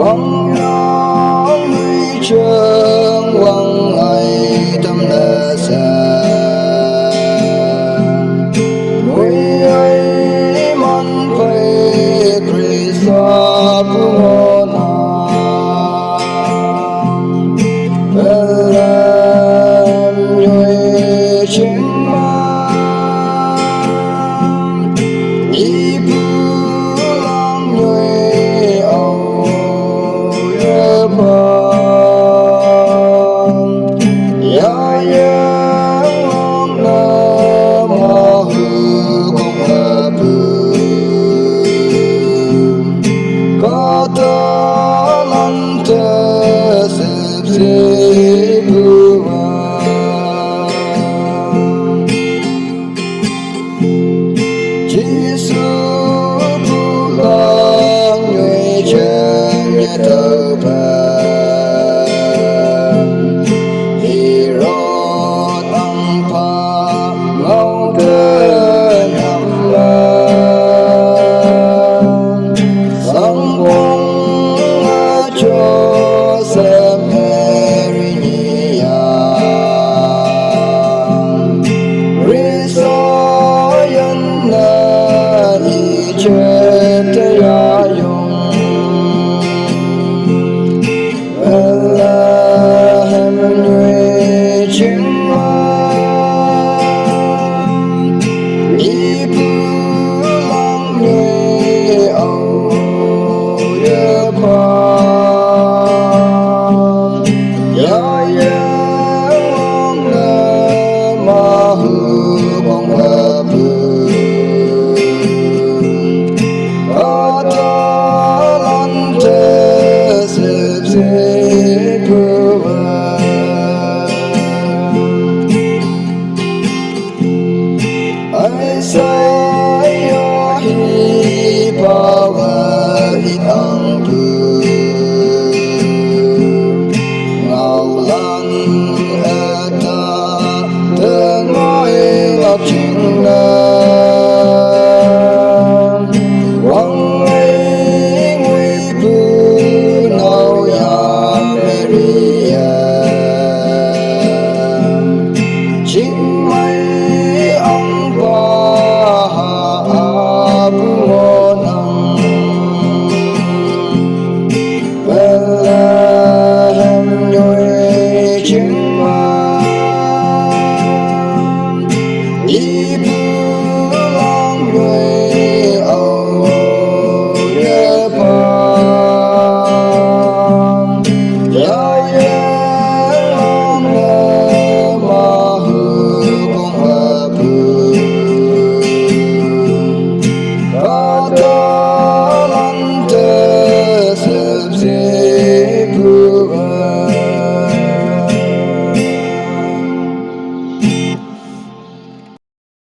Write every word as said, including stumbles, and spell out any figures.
Wang yang nui chang wang ai tam na sa. Wei ai man pai Krista pu ngo na. Alam yoi ching ma. Ipu lang yoi au ya pa. Ya ya lang na ma hu kong la pu. Ka ta lan ta sip sip pu wa. Jisu pu lang yoi chen ya tau pa.